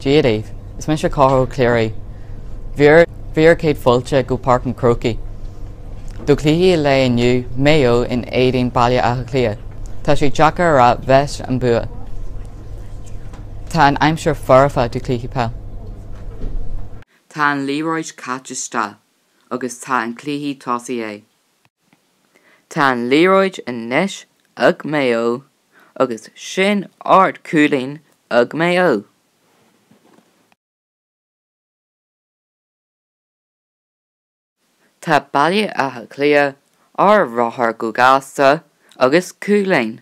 Dia daoibh, is mise Cathal Ó Cléirigh. Bhur gcéad fáilte go Páirc an Chrócaigh. Do chluiche an lae inniu, Maigh Eo in éadan Baile Átha Cliath. Tá sé deacair a rá bheas an bua. Tá an aimsir foirfe do chluiche peil. Tá an liathróid caite isteach agus tá an cluiche tosaithe. Tá an liathróid anois ag Maigh Eo agus sin ard cúilín ag Maigh Eo. Tá Baile Átha Cliath ar a rothar go gasta agus cúilín.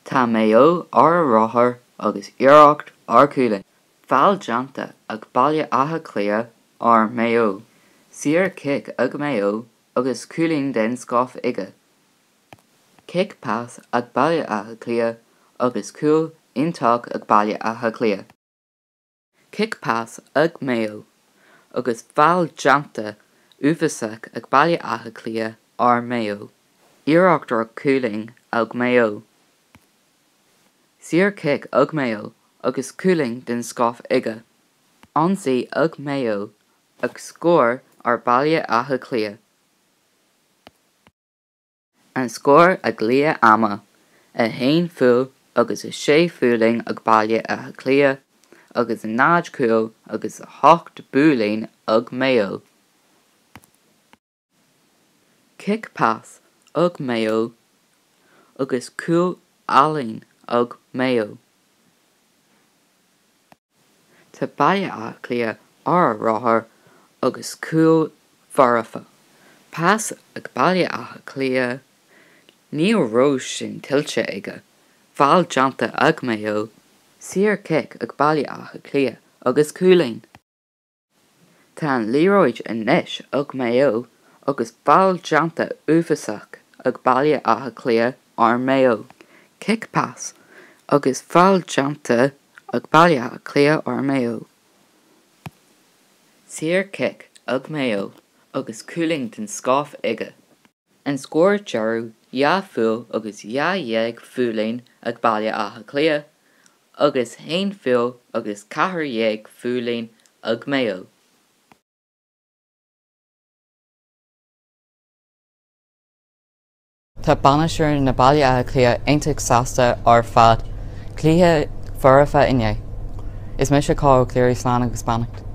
Tá Maigh Eo ar a rothar agus iarracht ar cúilín. Feall déanta ag Baile Átha Cliath ar Maigh Eo. Saor cic ag Maigh Eo agus cúilín den scoth aige. Cic pas ag Baile Átha Cliath agus cúl iontach ag Baile Átha Cliath. Cic pas ag Maigh Eo agus feall déanta uafásach ag Baile Átha Cliath ar Maigh Eo. Iarracht ar cúilín ag Maigh Eo. Saor cic ag Maigh Eo agus cúilín den scoth aige. Ionsaí ag Maigh Eo ag scór ar Baile Átha Cliath. An scór ag leath ama, 1 phúl agus 6 phúilín ag Baile Átha Cliath agus 0 cúl agus 8 bpúilín ag Maigh Eo. Cic pas ag Maigh Eo agus cúl álainn ag Maigh Eo. Tá Baile Átha Cliath ar a rothar agus cúl foirfe. Pas ag Baile Átha Cliath, ní raibh sin tuillte aige. Feall déanta ag Maigh Eo, saor cic ag Baile Átha Cliath agus cúilín. Tá an liathróid anois ag Maigh Eo agus feall déanta uafásach ag Baile Átha Cliath ar Maigh Eo. Cic pas agus feall déanta ag Baile Átha Cliath ar Maigh Eo. Saor cic ag Maigh Eo agus cúilín den scoth aige. An scór deireadh, 2 phúl agus 12 phúilín ag Baile Átha Cliath agus 1 phúl agus 14 phúilín ag Maigh Eo. Tá bainisteoir na Baile Átha Cliath iontach sásta ar fad. Cluiche foirfe inné. Is mise Cathal Ó Cléirigh, slán agus beannacht.